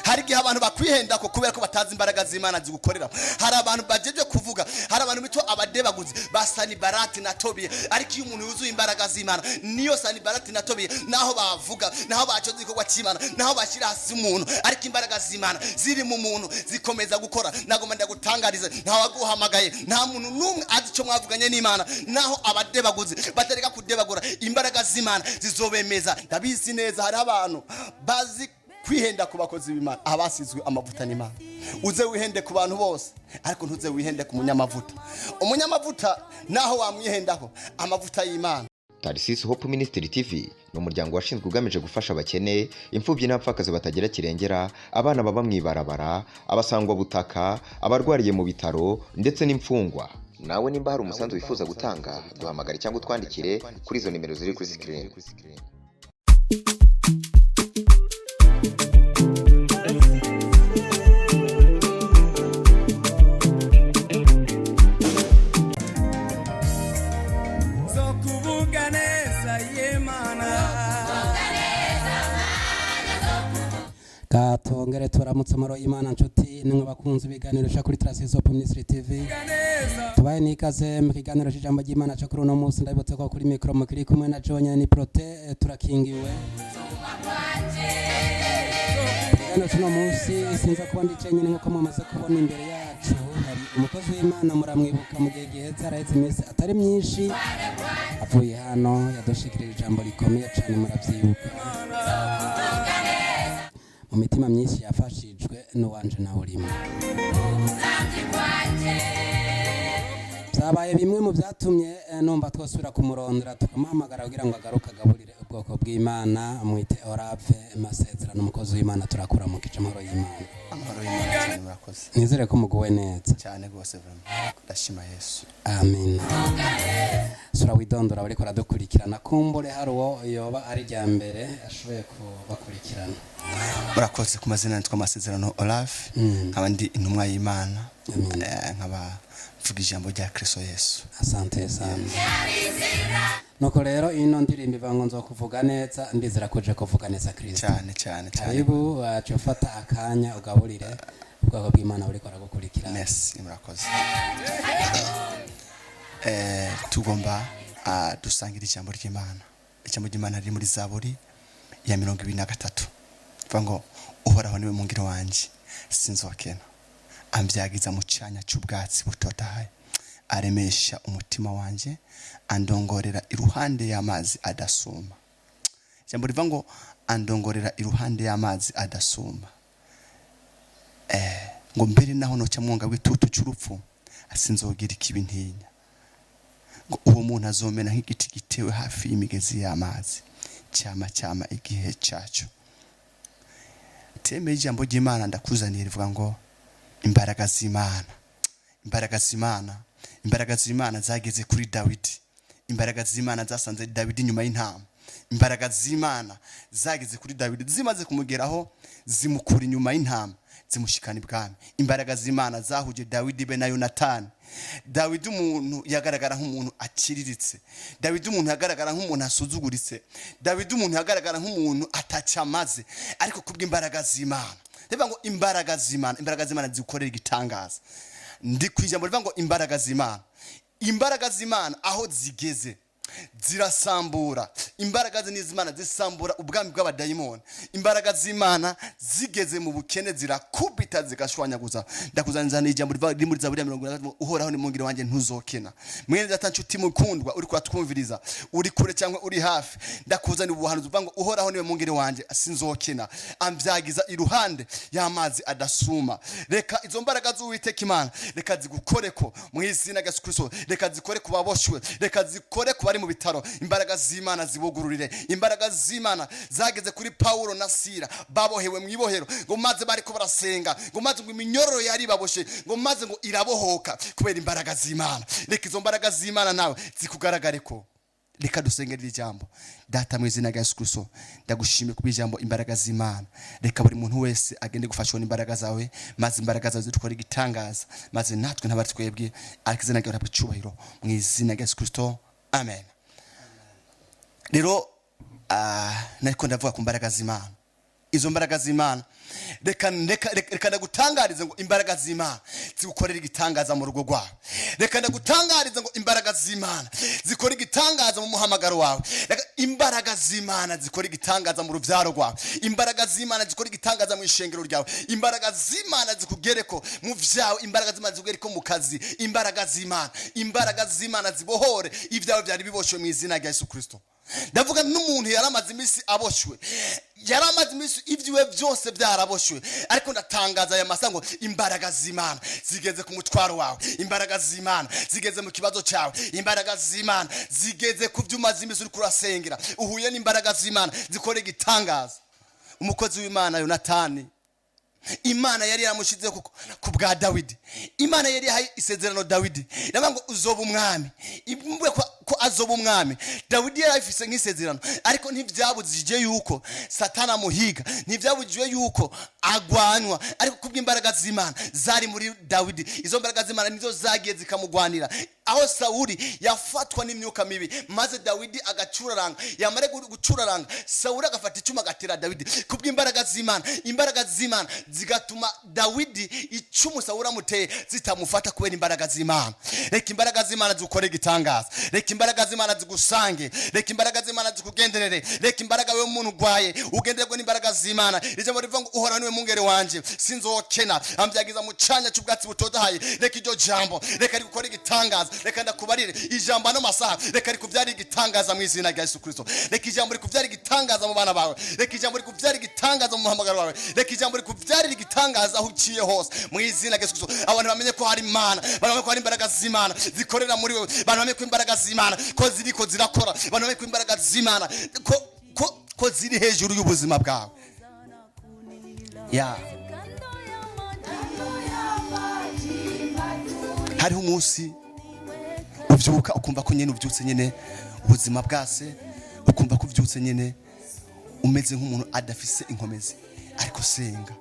Hari igihe abantu bakwihenda ko kubera ko batazi imbaraga z'Imana zigukorera. Hari abantu bajeje kuvuga, hari abantu bitwa abadebaguzi ba Sanibarati na Tobiya. Ariko iyo umuntu yuzuye imbaraga z'Imana, niyo Sanibarati na Tobiya, naho bavuga, naho bacoze igikorwa cy'Imana, naho bashyira hasi umuntu, ariko imbaraga z'Imana ziri mu muntu zikomeza gukora. Nagomba ndagutangarize, nta waguhamagaye, nta muntu n'umwe azi icyo mwavuganye n'Imana. Naho abadebaguzi batareka kudebagura, imbaraga z'Imana zizobemeza. Ndabizi neza, hariho abantu bazi kwihenda ku bakozi b'Imana, abasizwe amavuta n'Imana. Uze wihende ku bantu bose, ariko ntuze wihende ku munyamavuta. Umunyamavuta naho wamwihendaho, amavuta y'Imana. Tarisisi Hope Ministry TV ni umuryango washinzwe ugamije gufasha abakene, imfubyi n'abapfakazi batagira kirengera, abana baba mu ibarabara, abasangwabutaka, abarwariye mu bitaro ndetse n'imfungwa. Nawe nimba hari umusanzu wifuza gutanga, duhamagare cyangwa utwandikire kuri izo nimero ziri kuri sikirini. Zo kuvuga neza y'Imana. Katongere turamutse amahoro y'Imana, nshuti nimwe bakunze ibiganiro sha kuri Tarasisi Hope Ministry TV. Neza. Tubaye n'ikaze mu kiganiro cy'ijambo ry'Imana cyo kuri uno munsi. Ndabibutse ko kuri mikoro mukiri kumwe na John ni Prote, turakingiwe. Ikiganiro cy'uno munsi sinza kuba ndi cenyine, nk'uko mumaze kubona imbere yacu hari umukozi w'Imana. Muramwibuka mu gihe giheze, araheze iminsi atari myinshi avuye hano, yadushikirije ijambo rikomeye cyane. Murabyibuka, mu mitima myinshi yafashijwe, n'uwanje nawe urimo. Byabaye bimwe mu byatumye numva twosubira kumurondera, tukamuhamagara kugira ngo agaruke agaburire ubwoko bw'Imana. Mwite Orave Masezerano, umukozi w'Imana. Turakuramukije, amahoro y'Imana. Amahoro y'Imana cyane, murakoze. Nizere ko muguwe neza. Cyane rwose, vraiment ndashima Yesu. Amen. Sura widondora bariko aradukurikirana, kumbure hari uwo yoba ari rya mbere ashoboye kubakurikirana. Murakoze. Ku mazina nitwa Amasezerano Olaf, nkaba ndi intumwa y'Imana. Amen. Nkaba mvuga ijambo rya Kristo Yesu. Asante sana. Nuko rero ino ndirimbo ivuga ngo nzokuvuga neza. Ndizera ko uje kuvuga neza Kristo. Cyane cyane cyane. Karibu, wacu ufata akanya ugaburire ubwoko bw'Imana buriko aragukurikirana. Merci, murakoze. Tugomba dusangira ijambo ry'Imana. Ijambo ry'Imana riri muri Zaburi ya 23, rivuga ngo: "Uhoraho niwe mungiro wanje, sinzokena. Ambyagiza mu canya cy'ubwatsi butotahaye, aremesha umutima wanje, andongorera iruhande y'amazi adasuma." Ijambo rivuga ngo andongorera iruhande y'amazi adasuma. Ngo mbere naho noca mwonga w'itutu cy'urupfu, sinzogira ikibi ntinya. Ngo uwo muntu azomera nk'igiti gitewe hafi y'imigezi y'amazi, cyama cyama igihe cyacu. Thème y'ijambo ry'Imana ndakuzaniye rivuga ngo imbaraga z'Imana. Imbaraga z'Imana, imbaraga z'Imana zageze kuri Dawidi. Imbaraga z'Imana zasanze Dawidi inyuma y'intama. Imbaraga z'Imana zageze kuri Dawidi, zimaze kumugeraho zimukura inyuma y'intama, zimushikana ibwami. Imbaraga z'Imana zahuje Dawidi be na Yonatani. Dawidi umuntu yagaragara nk'umuntu aciriritse, Dawidi umuntu yagaragara nk'umuntu asuzuguritse, Dawidi umuntu yagaragara nk'umuntu atacamaze, ariko kubw'imbaraga z'Imana. Rivuga ngo imbaraga z'Imana, imbaraga z'Imana zikorera igitangaza. Ndi ku ijambo rivuga ngo imbaraga z'Imana. Imbaraga z'Imana aho zigeze zirasambura. Imbaraga z'Imana zisambura ubwami bw'abadayimoni. Imbaraga z'Imana zigeze mu bukene zirakubita, zigashwanyaguza. Ndakuzanizana ijambo riri muri Zaburi ya 73: "Uhoraho ni mungire wanjye, ntuzokena." Mwene data, nshuti mukundwa uri kuratwumviriza, uri kure cyangwa uri hafi, ndakuzanira ubuhanuzi buvuga ngo Uhoraho niwe mungire wanjye, sinzokena, ambyagiza iruhande y'amazi adasuma. Reka izo mbaraga z'Uwiteka Imana, reka zigukoreko mu izina rya Yesu Kristo. Reka zikore ku baboshwe, reka zikore ku bari mu bitaro. Imbaraga z'Imana zibugururire. Imbaraga z'Imana zageze kuri Pawulo na Sira babohewe mu ibohero, ngo maze bariko barasenga, ngo maze ngo iminyororo yari baboshe, ngo maze ngo irabohoka kubera imbaraga z'Imana. Reka izo mbaraga z'Imana nawe zikugaragare ko. Reka dusengere iri jambo. Data, mu izina rya Yesu Kristo, ndagushimiye kubw'ijambo ijambo imbaraga z'Imana. Reka buri muntu wese agende gufashwa n'imbaraga zawe, maze imbaraga zawe zidukore igitangaza, maze natwe ntabari twebwe, ariko izina ryawe rihabwe icyubahiro, mu izina rya Yesu Kristo, amen. Rero nariko ndavuga ku mbaraga z'Imana. Izo mbaraga z'Imana, reka reka reka reka ndagutangarize ngo imbaraga z'Imana zigukorera igitangaza mu rugo rwawe. Reka ndagutangarize ngo imbaraga z'Imana zikora igitangaza mu muhamagaro wawe. Reka imbaraga z'Imana zikora igitangaza mu rubyaro rwawe. Imbaraga z'Imana zikora igitangaza mu ishengero ryawe. Imbaraga z'Imana zikugereko mu vyawe. Imbaraga z'Imana zikugereko mu kazi. Imbaraga z'Imana, imbaraga z'Imana zibohore ibyawe byari biboshwe mu izina rya Yesu Kristo. Ndavuga n'umuntu yari amaze iminsi aboshwe, yari amaze iminsi ibyiwe byose byaraboshwe, ariko ndatangaza aya masaha ngo imbaraga z'Imana zigeze ku mutwaro wawe. Imbaraga z'Imana zigeze mu kibazo cyawe. Imbaraga z'Imana zigeze ku byo umaze iminsi uri kurasengera. Uhuye n'imbaraga z'Imana zikora igitangaza. Umukozi w'Imana Yonatani, Imana yari yaramushyize ku bwa Dawidi. Imana yari yahaye isezerano Dawidi, iravuga ngo uzoba umwami. Imvuga ko azoba umwami, Dawidi yari abifise nk'isezerano, ariko ntibyabujije yuko Satana amuhiga, ntibyabujije yuko agwanywa. Ariko kubw'imbaraga z'Imana zari muri Dawidi, izo mbaraga z'Imana nizo zagiye zikamugwanira aho Sawuli yafatwa n'imyuka mibi, maze Dawidi agacuraranga. Yamara gucuraranga, Sawuli agafata icyuma agatera Dawidi. Kubw'imbaraga z'Imana, imbaraga z'Imana zigatuma Dawidi icumu Sawuli amuteye zitamufata, kubera imbaraga z'Imana. Reka imbaraga z'Imana zikore igitangaza. Reka imbaraga z'Imana zigusange. Reka imbaraga z'Imana zikugenderere. Reka imbaraga, wewe muntu urwaye, ugendererwe n'imbaraga z'Imana. Ijambo rivuga ngo "Uhoraho niwe mungere wanje, sinzokena, ambyagiza mu canya cy'ubwatsi butotahaye." Reka iryo jambo reka rigukore igitangaza. Reka ndakubarire ijambo ano masaha, reka rikubyare igitangaza mu izina rya Yesu Kristo. Reka ijambo rikubyare igitangaza mu bana bawe. Reka ijambo rikubyare igitangaza mu muhamagaro wawe. Reka ijambo rikubyarire igitangaza aho uciye hose mu izina rya Yesu Kristo. Abantu bamenye ko hari Imana, abantu bamenye ko hari imbaraga z'Imana zikorera muri wewe, abantu bamenye ko imbaraga z'Imana ko ziriko zirakora, abantu bamenye ko imbaraga z'Imana ko ziri hejuru y'ubuzima bwawe ya. Hariho umunsi ubyuka ukumva ko nyine ubyutse nyine ubuzima bwase, ukumva ko ubyutse nyine umeze nk'umuntu adafise inkomezi. Ariko senga.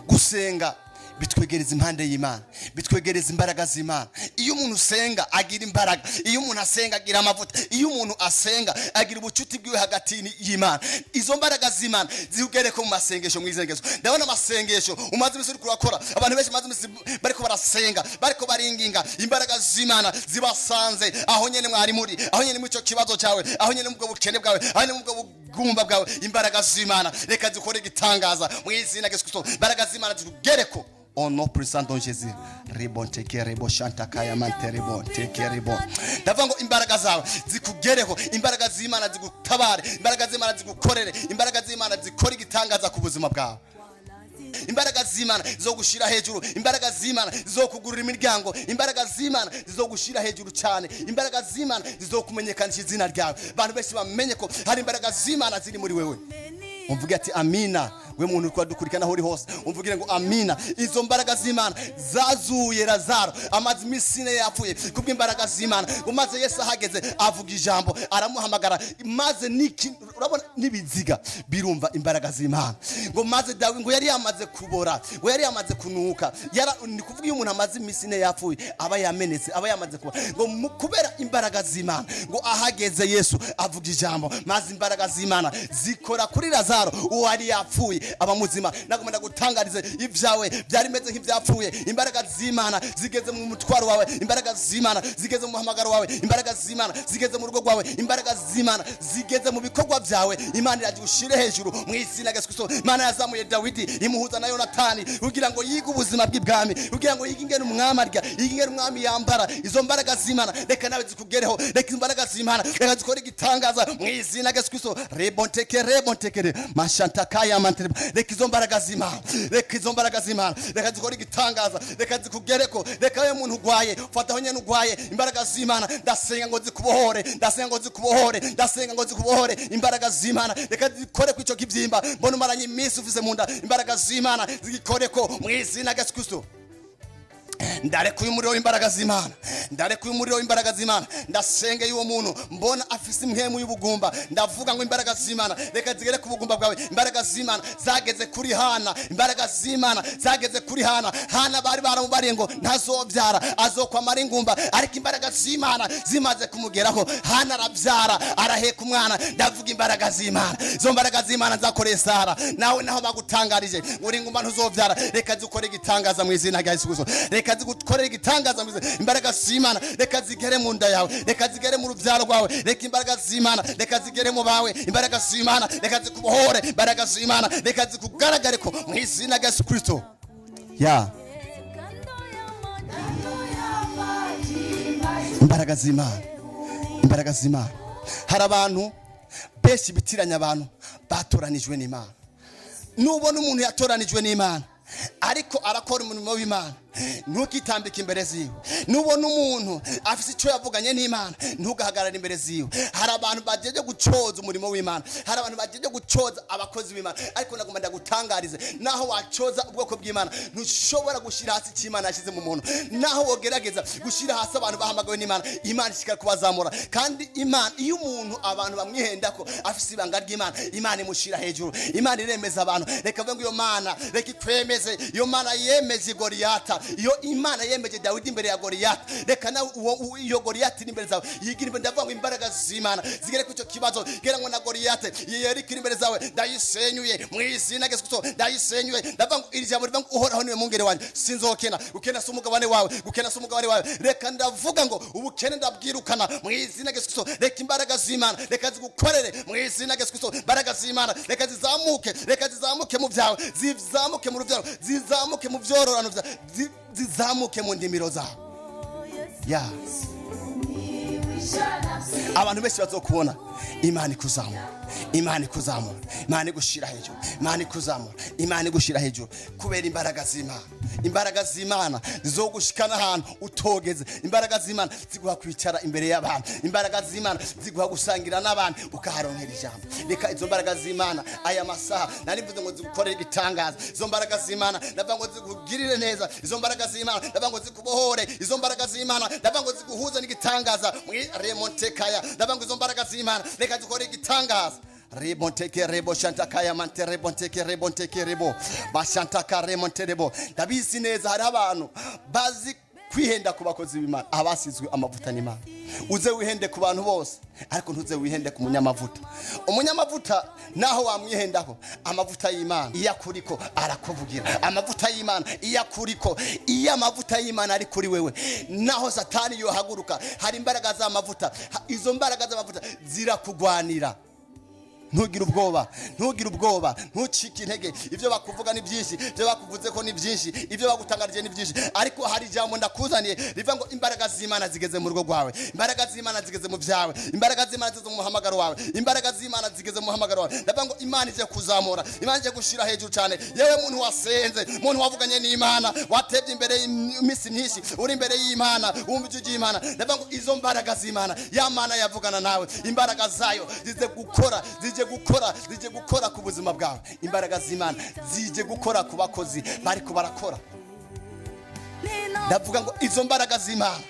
Gusenga bitwegereza impande y'Imana, bitwegereza imbaraga z'Imana. Iyo umuntu usenga agira imbaraga, iyo umuntu asenga agira amavuta, iyo umuntu asenga agira ubucuti bwiwe hagati y'Imana. Izo mbaraga z'Imana zigere ko mu masengesho, mu isengesho. Ndabona amasengesho umaze iminsi uriko urakora, abantu benshi bamaze iminsi bariko barasenga, bariko baringinga, imbaraga z'Imana zibasanze aho nyene mwari muri, aho nyene muri ico kibazo cyawe, aho nyene mu bwo bukene bwawe, aho nyene mu bwo bugumba bwawe. Imbaraga z'Imana reka zikore igitangaza mu izina rya Yesu Kristo. Imbaraga z'Imana zikugereko au nom puissant de Jésus. Ribon teke rebo shanta kaya mante ribon teke ribon. Ndavuga ngo imbaraga zawe zikugereho, imbaraga z'Imana zigutabare, imbaraga z'Imana zigukorere, imbaraga z'Imana zikora igitangaza ku buzima bwawe. Imbaraga z'Imana zo gushira hejuru, imbaraga z'Imana zo kugurura imiryango, imbaraga z'Imana zo gushira hejuru cyane, imbaraga z'Imana zo kumenyekanisha izina ryawe, abantu benshi bamenye ko hari imbaraga z'Imana ziri muri wewe. Umvuge ati "Amina." We muntu uri kudukurikirana aho uri hose, umvugire ngo "Amina." Izo mbaraga z'Imana zazuye Lazaro amaze iminsi 4 yapfuye, kubw'imbaraga z'Imana ngo maze Yesu ahageze avuga ijambo, aramuhamagara, maze niki? Urabona n'ibiziga birumva imbaraga z'Imana. Ngo maze Dawi ngo yari yamaze kubora, ngo yari yamaze kunuka. Ni kuvuga iyo umuntu amaze iminsi 4 yapfuye aba yamenetse, aba yamaze kubora. Ngo kubera imbaraga z'Imana, ngo ahageze Yesu avuga ijambo, maze imbaraga z'Imana zikora kuri Lazaro uwo yari yapfuye, aba muzima. Nagomba ndagutangarize, ibyawe byari bimeze nk'ibyapfuye, imbaraga z'Imana zigeze mu mutwaro wawe, imbaraga z'Imana zigeze mu muhamagaro wawe, imbaraga z'Imana zigeze mu rugo rwawe, imbaraga z'Imana zigeze mu bikorwa byawe. Imana iragira ushire hejuru mu izina rya Yesu Kristo. Imana yazamuye Dawidi, imuhuza na Yonatani kugira ngo yige ubuzima bw'ibwami, kugira ngo yige ingene umwami arya, yige ingene umwami yambara. Izo mbaraga z'Imana reka nawe zikugereho. Reka imbaraga z'Imana reka zikore igitangaza mu izina rya Yesu Kristo. Rebontekere, rebontekere mashantakaya mantere. Reka izo mbaraga z'Imana, reka izo mbaraga z'Imana reka zikore igitangaza, reka zikugereko. Reka we muntu urwaye, fata aho nyene urwaye, imbaraga z'Imana ndasenga ngo zikubohore, ndasenga ngo zikubohore, ndasenga ngo zikubohore. Imbaraga z'Imana reka zikore ku ico kivyimba mbona umaranye iminsi ufise mu nda. Imbaraga z'Imana zigikoreko mu izina rya Yesu Kristo. Ndarekuye umuriro w'imbaraga z'Imana, ndarekuye umuriro w'imbaraga z'Imana. Ndasengeye uwo muntu mbona afise impwemu y'ubugumba. Ndavuga ngo imbaraga z'Imana reka zigere ku bugumba bwawe. Imbaraga z'Imana zageze kuri Hana, imbaraga z'Imana zageze kuri Hana. Hana bari baramubariye ngo ntazobyara, azokwamara ingumba, ariko imbaraga z'Imana zimaze kumugeraho, Hana arabyara, araheka umwana. Ndavuga imbaraga z'Imana, izo mbaraga z'Imana zakoreye Sara. Nawe naho bagutangarije ngo uri ingumba, ntuzobyara, reka zikore igitangaza mu izina rya Yesu Kristo. Reka zigukorere igitangaza mu izina. Imbaraga z'Imana reka zigere mu nda yawe, reka zigere mu rubyaro rwawe, reka imbaraga z'Imana reka zigere mu bawe. Imbaraga z'Imana reka zikubohore, imbaraga z'Imana reka zikugaragare ko mu izina rya Yesu Kristo ya. Imbaraga z'Imana, imbaraga z'Imana. Hari abantu benshi bitiranya abantu batoranijwe n'Imana. Nubona umuntu yatoranijwe n'Imana ariko arakora umurimo w'Imana, ntukitambike imbere ziwe. Nubona umuntu afite icyo yavuganye n'Imana, ntugahagarare imbere ziwe. Hari abantu bagiye gucoza umurimo w'Imana, hari abantu bagiye gucoza abakozi b'Imana, ariko nagomba ndagutangarize: naho wacoza ubwoko bw'Imana, ntushobora gushyira hasi icyo Imana yashyize mu muntu. Naho wogerageza gushyira hasi abantu bahamagawe n'Imana, Imana ishikara kubazamura. Kandi Imana, iyo umuntu abantu bamwihenda ko afise ibanga ry'Imana, Imana imushyira hejuru. Imana iremeza abantu. Reka mvuge ngo iyo Mana reka ikwemeze. Iyo Mana yemeje Goriyata, iyo Imana yemeje Dawidi imbere ya Goriyata, reka nawe iyo Goriyata iri imbere zawe yigira imbere. Ndavuga ngo imbaraga z'Imana zigere ku icyo kibazo, gera ngo na Goriyate yerika iri imbere zawe ndayisenyuye mu izina rya Yesu Kristo, ndayisenyuye. Ndavuga ngo iri jambo rivuga ngo "Uhoraho niwe mwungere wanjye, sinzokena." Gukena si umugabane wawe, gukena si umugabane wawe. Reka ndavuga ngo ubukene ndabwirukana mu izina rya Yesu Kristo. Reka imbaraga z'Imana reka zigukorere mu izina rya Yesu Kristo. Imbaraga z'Imana reka zizamuke, reka zizamuke mu byawe, zizamuke mu rubyaro, zizamuke mu byororano byawe, zizamuke mu ndimiro zawe ya. Abantu benshi bazokubona Imana ikuzamura, Imana ikuzamura, Imana igushira hejuru, Imana ikuzamura, Imana igushira hejuru kubera imbaraga z'Imana. Imbaraga z'Imana zizogushikana ahantu utogeze. Imbaraga z'Imana ziguha kwicara imbere y'abantu, imbaraga z'Imana ziguha gusangira n'abantu ukaharonkera ijambo. Reka izo mbaraga z'Imana aya masaha nari mvuze ngo zigukorere igitangaza. Izo mbaraga z'Imana ndavuga ngo zikugirire neza. Izo mbaraga z'Imana ndavuga ngo zikubohore. Izo mbaraga z'Imana ndavuga ngo ziguhuze n'igitangaza muri remontekaya. Ndavuga ngo izo mbaraga z'Imana reka zikore igitangaza. Rebonteke rebo shantakaya mante rebonteke rebonteke rebo bashantaka remonte rebo. Ndabizi neza hariho abantu bazi kwihenda ku bakozi b'Imana, abasizwe amavuta n'Imana. Uze wihende ku bantu bose, ariko ntuze wihende ku munyamavuta. Umunyamavuta naho wamwihendaho, amavuta y'Imana iyo akuriko arakuvugira. Amavuta y'Imana iyo akuriko, iyo amavuta y'Imana ari kuri wewe, naho Satani yohaguruka, hari imbaraga z'amavuta. Izo mbaraga z'amavuta zirakugwanira. Ntugire ubwoba, ntugire ubwoba, ntucike intege. Ibyo bakuvuga ni byinshi, ibyo bakuvuze ko ni byinshi, ibyo bagutangarije ni byinshi, ariko hari ijambo ndakuzaniye rivuga ngo imbaraga z'Imana zigeze mu rugo rwawe, imbaraga z'Imana zigeze mu byawe, imbaraga z'Imana zigeze mu muhamagaro wawe, imbaraga z'Imana zigeze mu muhamagaro wawe. Ndavuga ngo Imana ije kuzamura, Imana ije gushyira hejuru cyane. Yewe muntu wasenze, muntu wavuganye n'Imana, watebye imbere y'iminsi myinshi uri imbere y'Imana, wumva ijwi ry'Imana, ndavuga ngo izo mbaraga z'Imana, ya Mana yavugana nawe, imbaraga zayo zize gukora, zije gukora, zije gukora ku buzima bwawe. Imbaraga z'Imana zije gukora ku bakozi bariko barakora. Ndavuga ngo izo mbaraga z'Imana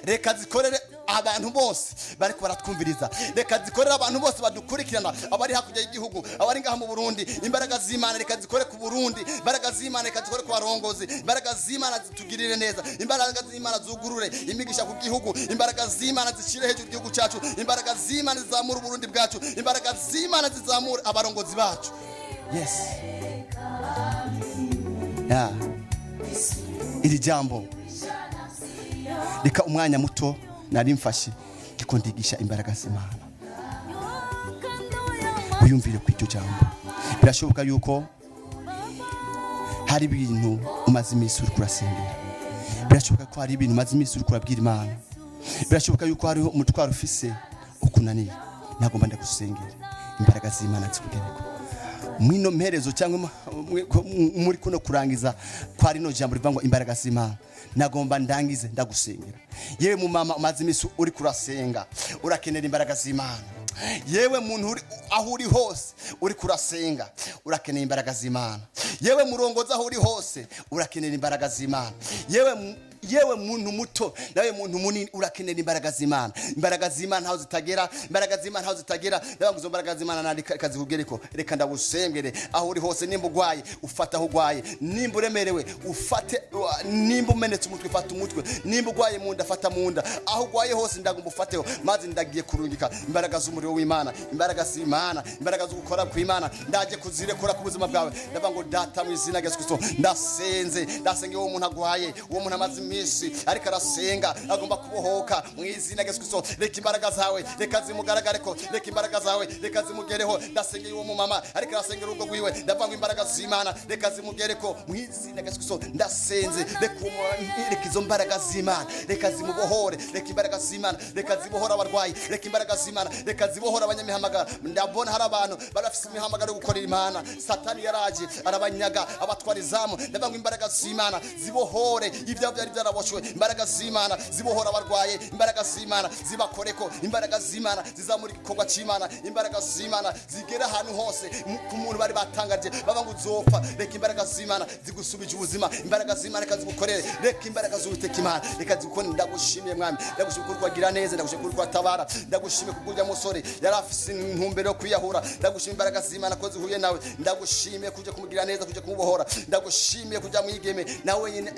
reka zikorere abantu bose bariko baratwumviriza, reka zikorere abantu bose badukurikirana, abari hakurya y'igihugu, abari ngaha mu Burundi. Imbaraga z'Imana reka zikore ku Burundi, imbaraga z'Imana reka zikore ku barongozi, imbaraga z'Imana zitugirire neza, imbaraga z'Imana zugurure imigisha ku gihugu, imbaraga z'Imana zishyire hejuru igihugu cyacu, imbaraga z'Imana zizamura Uburundi bwacu, imbaraga z'Imana zizamura abarongozi bacu. Yes, yeah. Iri jambo reka umwanya muto nari mfashe ndiko ndigisha imbaraga z'Imana, wiyumvire ku iryo jambo. Birashoboka yuko hari ibintu umaze iminsi uri kurasengera, birashoboka ko hari ibintu umaze iminsi uri kurabwira Imana, birashoboka yuko hariho umutwaro ufise ukunaniye. Nagomba ndagusengera imbaraga z'Imana zikugereko mwino mperezo cyangwa muri kuno kurangiza kwa rino jambo rivuga ngo imbaraga z'Imana. Nagomba ndangize ndagusengera. Yewe mu mama umaze iminsi uri kurasenga, urakenera imbaraga z'Imana. Yewe muntu uri aho uri hose uri kurasenga, urakeneye imbaraga z'Imana. Yewe murongozi, aho uri hose urakenera imbaraga z'Imana. Yewe muntu muto nawe muntu munini, urakenera imbaraga z'Imana. Imbaraga z'Imana ntaho zitagera, imbaraga z'Imana ntaho zitagera. Ndavuga ngo izo mbaraga z'Imana nandi kazikugereko. Reka ndagusengere aho uri hose. Nimba ugwaye, ufate aho ugwaye. Nimba uremerewe, ufate. Nimba umenetse umutwe, fata umutwe. Nimba ugwaye mu nda, fata mu nda. Aho ugwaye hose ndagomba ufateho, maze ndagiye kurungika imbaraga z'umuriro w'Imana, imbaraga z'Imana, imbaraga zo gukora kw'Imana. Ndaje kuzirekura ku buzima bwawe. Ndavuga ngo Data, mu izina rya Yesu Kristo, ndasenze, ndasenga uwo muntu agwaye, uwo muntu amaze iminsi ariko arasenga, agomba kubohoka. Mu izina rya Yesu Kristo, reka imbaraga zawe reka zimugaragareko, reka imbaraga zawe reka zimugereho. Ndasengeye uwo mumama ariko arasengera urugo rwiwe. Ndavuga ngo imbaraga z'Imana reka zimugereko. Mu izina rya Yesu Kristo ndasenze, reka uwo reka izo mbaraga z'Imana reka zimubohore. Reka imbaraga z'Imana reka zibohore abarwayi. Reka imbaraga z'Imana reka zibohore abanyamihamagara. Ndabona hari abantu bari bafise imihamagaro yo gukorera Imana, Satani yaraje arabanyaga, abatwara izamu. Ndavuga ngo imbaraga z'Imana zibohore ibyo byari byaraboshwe. Imbaraga z'Imana zibohora abarwaye. Imbaraga z'Imana zibakoreko. Imbaraga z'Imana zizamura igikorwa cy'Imana. Imbaraga z'Imana zigera ahantu hose ku muntu bari batangaje baba ngo uzopfa. Reka imbaraga z'Imana zigusubije ubuzima. Imbaraga z'Imana reka zigukorere. Reka imbaraga z'Uwiteka Imana reka zigukorere. Ndagushimiye Mwami, ndagushimiye kuko wagira neza, ndagushimiye kuko watabara, ndagushimiye kuko urya musore yari afise intumbero yo kwiyahura. Ndagushimiye imbaraga z'Imana ko zihuye nawe. Ndagushimiye kuja kumugira neza, kuja kumubohora. Ndagushimiye kuja mwigeme nawe nyine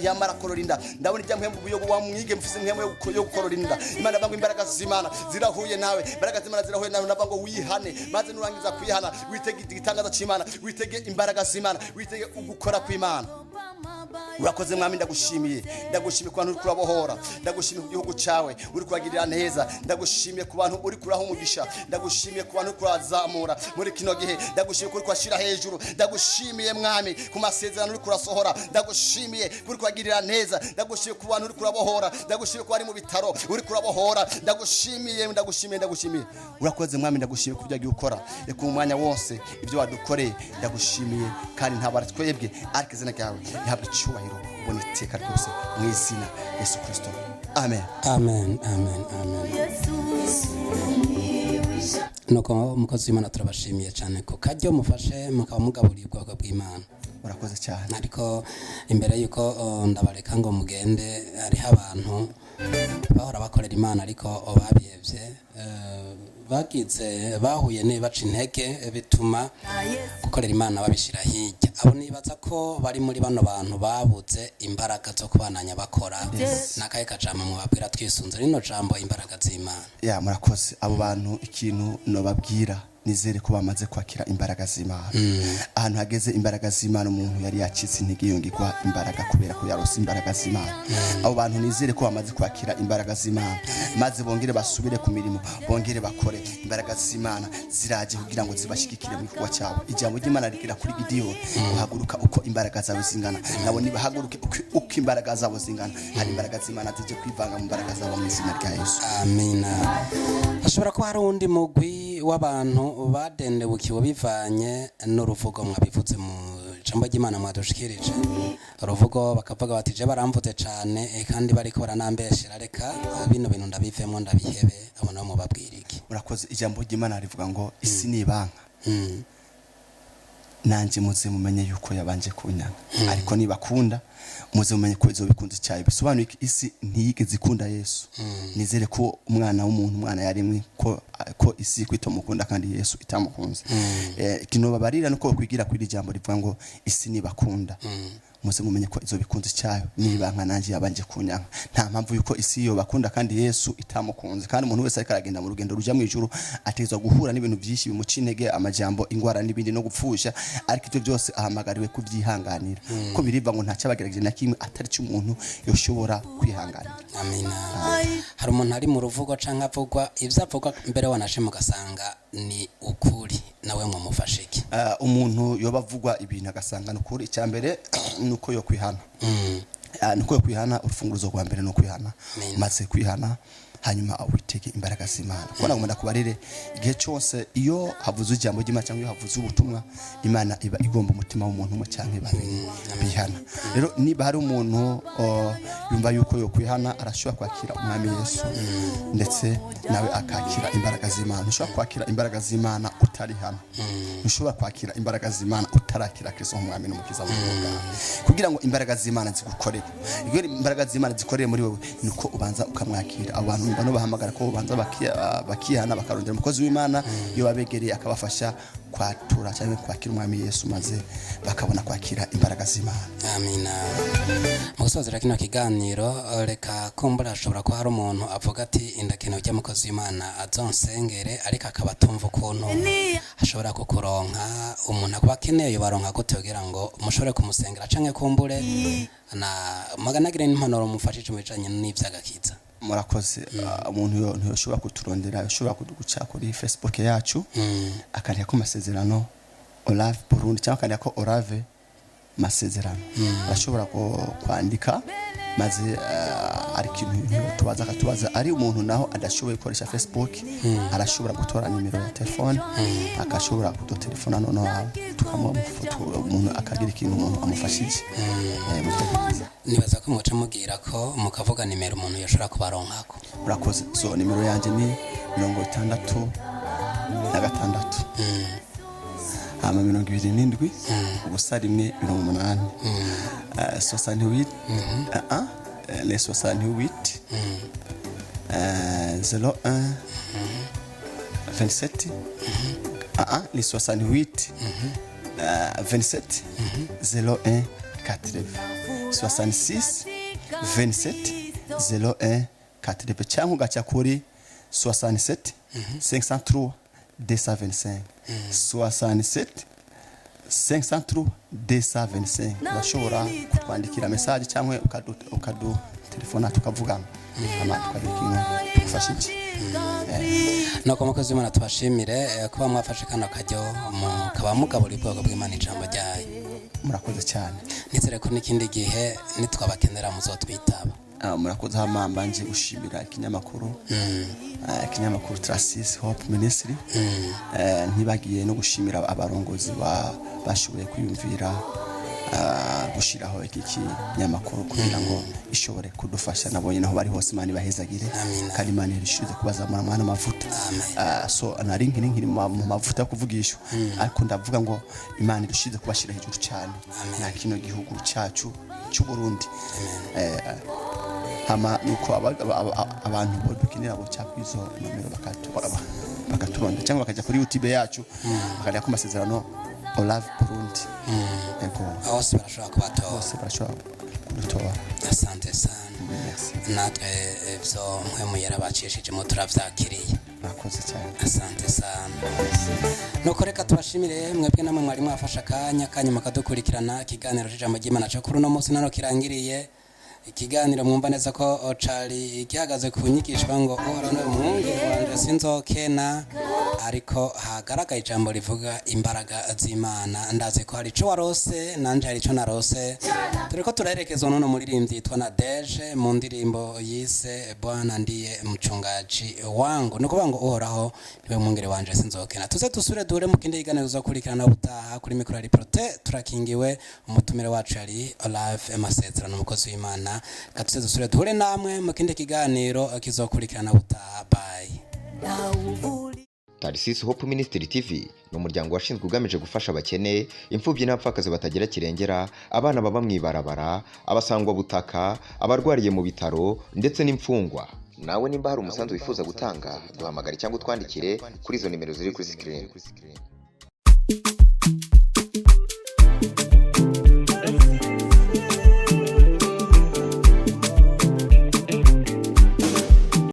yamara korora inda. Ndabona ijya mpembu buyogo wa mwigeme ufise impemu yo gukorora inda. Imana bangwa, imbaraga z'Imana zirahuye nawe, imbaraga z'Imana zirahuye nawe. Ndavuga ngo wihane, maze nurangiza kwihana witege igitangaza cy'Imana, witege imbaraga z'Imana, witege ugukora kw'Imana. Urakoze Mwami, ndagushimiye. Ndagushimiye ku bantu uri kurabohora. Ndagushimiye ku gihugu cyawe uri kubagirira neza. Ndagushimiye ku bantu uri kuraha umugisha. Ndagushimiye ku bantu uri kurazamura muri kino gihe. Ndagushimiye ko uri kubashyira hejuru. Ndagushimiye Mwami ku masezerano uri kurasohora. Ndagushimiye ko uri kubagirira neza. Ndagushimiye ku bantu uri kurabohora. Ndagushimiye ko bari mu bitaro uri kurabohora. Ndagushimiye, ndagushimiye, ndagushimiye. Urakoze Mwami, ndagushimiye ku byo wagiye ukora. Reka umwanya wose ibyo wadukoreye, ndagushimiye. Kandi ntabwo ari twebwe, ariko izina ryawe rihabwa icyubahiro ubona iteka ryose, mu izina Yesu Kristo, amen. Amen, amen, amen. Nuko umukozi w'Imana, turabashimiye cyane ku karyo mufashe mukaba mugaburiye ubwoko bw'Imana. Urakoze cyane. Ariko imbere y'uko ndabareka ngo mugende, hariho abantu bahora bakorera Imana ariko babihevye, bagize bahuye n'ibibaca intege, bituma gukorera Imana babishyira hirya. Abo nibaza ko bari muri bano bantu babuze imbaraga zo kubananya bakora. N'akahe kajambo mubabwira twisunze rino jambo, imbaraga z'Imana? Ya, murakoze. Abo bantu ikintu nobabwira, nizere ko bamaze kwakira imbaraga z'Imana. Ahantu hageze imbaraga z'Imana, umuntu yari yacitse intege yongegwa imbaraga kubera ko yarose imbaraga z'Imana. Abo bantu nizere ko bamaze kwakira imbaraga z'Imana, maze bongere basubire ku mirimo, bongere bakore. Imbaraga z'Imana ziraje kugira ngo zibashyigikire mu gikorwa cyabo. Ijambo ry'Imana rigira kuri Gidiyoni: "Uhaguruka uko imbaraga zawe zingana." Nabo nibahaguruke uko imbaraga zabo zingana. Hari imbaraga z'Imana zijye kwivanga mu mbaraga zabo, mu izina rya Yesu. Amina. Hashobora kuba hari uwundi mugwi w'abantu badendebukiwe bivanye n'uruvugo mwabivutse mu ijambo ry'Imana mwadushikirije, uruvugo bakavuga bati: "Je baramvuze cane, kandi bariko baranambeshera, reka bino bintu ndabivemo, ndabihebe." Abo nabo mubabwira iki? Murakoze. Ijambo ry'Imana rivuga ngo isi ni ibanka, nanjye muze mumenye yuko yabanje kunyanga, ariko nibakunda muze mumenye ko izo bikunze cyayo. Bisobanuye ko isi ntiyigeze ikunda Yesu. Nizere ko umwana w'umuntu, umwana yarimwe, ko isi kwitomukunda kandi Yesu itamukunze. Kino babarira nuko kwigira kuri iri jambo rivuga ngo isi nibakunda muze mumenye ko izo bikunze cyayo, nibanka nanjye yabanje kunyanga. Nta mpamvu yuko isi yo bakunda kandi Yesu itamukunze. Kandi umuntu wese ariko aragenda mu rugendo ruja mu ijuru ategerezwa guhura n'ibintu byinshi bimuca intege, amajambo, ingwara n'ibindi no gupfusha, ariko ibyo byose ahamagariwe kubyihanganira, ko biriva ngo nta cyabagerageje na kimwe atari cy'umuntu yoshobora kwihanganira. Amina. Hari umuntu ari mu ruvugo canke avugwa, ivyo avugwa mbere wanashima ugasanga ni ukuri, nawe mumufashe iki? Umuntu yoba avugwa ibintu agasanga ni ukuri, icya mbere ni uko yo kwihana. Ni uko yo kwihana. Urufunguzo rwa mbere ni ukwihana. Amen. Maze kwihana Hanyuma witege imbaraga z'Imana, kuko nagomba kubarire igihe cyose iyo havuze ijambo ry'Imana cyangwa iyo havuze ubutumwa, Imana iba igomba umutima w'umuntu umwe cyangwa babiri bihana. Rero niba hari umuntu yumva yuko yokwihana, arashobora kwakira Umwami Yesu, ndetse nawe akakira imbaraga z'Imana. Ntushobora kwakira imbaraga z'Imana utari hano, ntushobora kwakira imbaraga z'Imana utarakira Kristo nk'Umwami n'Umukiza w'ubugingo bwawe, kugira ngo imbaraga z'Imana zigukorere. Iyo imbaraga z'Imana zikoreye muri wowe, nuko ubanza ukamwakira. Abo bantu bano bahamagara ko ubanza bakihana, bakarondera umukozi w'Imana iyo babegereye, akabafasha kwatura cyangwa kwakira Umwami Yesu, maze bakabona kwakira imbaraga z'Imana. Amina. Mu gusozera kino kiganiro, reka kumbura hashobora kuba hari umuntu avuga ati: "Indakenewe ujya mukozi w'Imana azonsengere," ariko akaba atumva ukuntu ashobora kukuronka. Umuntu akuba akeneye, yobaronka gute kugira ngo mushobore kumusengera, canke kumbure na muganagire n'impanuro mufashije mu bijanye n'ivy'agakiza? Murakoze. Umuntu ntiyoshobora kuturondera, yoshobora kuduca kuri Facebook yacu, akandika ko Masezerano Olave Burundi, cyangwa akandika ko Olave Masezerano. Arashobora kwandika maze ari ikintu tubaza akatubaza. Ari umuntu naho adashoboye gukoresha Facebook, arashobora gutora nimero ya telefone, akashobora kudutelefona, noneho aho tukamuha umuntu akagira ikintu umuntu amufashije mu byo. Nibaza ko muca mubwira ko mukavuga nimero umuntu yoshobora kubaronkako. Murakoze. So nimero yanjye ni 66, hama 27, 01, 80, 68, les 68, 01, 27, les 68, 27, 01, 80, 66, 27, 01, 80, cyangwa ugaca kuri 67, 503, 225, 67, 503, 225. Urashobora kutwandikira message cyangwa ukadutelefona tukavugana, hama tukagira ikintu tugufashije. Nuko mukozi w'Imana, tubashimire kuba mwafashe kano karyo mukaba mugabura ubwoko bw'Imana ijambo ryayo. Murakoze cyane. Nizere ko n'ikindi gihe nitwabakenera muzotwitaba. Murakoze. Hama mbanje gushimira ikinyamakuru ikinyamakuru Tracis Hope Ministry. Ntibagiye no gushimira abarongozi bashoboye kwiyumvira gushiraho iki kinyamakuru kugira ngo ishobore kudufasha. Nabonye naho bari hose, Imana ibahezagire. Amina. Kandi Imana irishirize kubazamura mwana amavuta. So nari nkiri mu mavuta yo kuvugishwa, ariko ndavuga ngo Imana irushize kubashira hejuru cyane na kino gihugu cyacu cy'u Burundi. Hama nuko abantu bo dukenera boca kwizo nomero bakaturonda, cyangwa bakajya kuri YouTube yacu bakajya ku Masezerano Olave Burundi. Yego. Hose barashobora kubatora. Bose barashobora kudutora. Asante sana. Merci. Natwe ivyo mpwemu yarabacishijemo turavyakiriye. Murakoze cyane. Asante sana. Nuko reka tubashimire mwebwe namwe mwari mwafashe akanya kanyu mukadukurikirana. Ikiganiro c'ijambo ry'Imana co kuri uno munsi nano kirangiriye. Ikiganiro mwumva neza ko cari gihagaze ku nyigisho ngo "Uhoraho niwe mwungere wanje sinzokena", ariko hagaragaye ijambo rivuga imbaraga z'Imana. Ndazi ko hari ico warose, nanje hari ico narose. Turiko turaherekezwa n'uno muririmbyi yitwa Nadeje mu ndirimbo yise "Bwana ndiye mchungaji wangu", ni ukuvuga ngo "Uhoraho niwe mwungere wanje sinzokena". Tuze dusubire duhure mu kindi kiganiro tuzokurikirana ubutaha. Kuri mikoro ya Prote turakingiwe, umutumire wacu yari Olave Amasezerano, umukozi w'Imana. Reka tuze dusubire duhure namwe mu kindi kiganiro kizokurikirana ubutaha. Bye. Tarisisi Hope Ministry TV ni umuryango washinzwe ugamije gufasha abakene, imfubyi n'abapfakazi batagira kirengera, abana baba mu ibarabara, abasangwabutaka, abarwariye mu bitaro ndetse n'imfungwa. Nawe nimba hari umusanzu wifuza gutanga, duhamagare cyangwa utwandikire kuri izo nimero ziri kuri screen.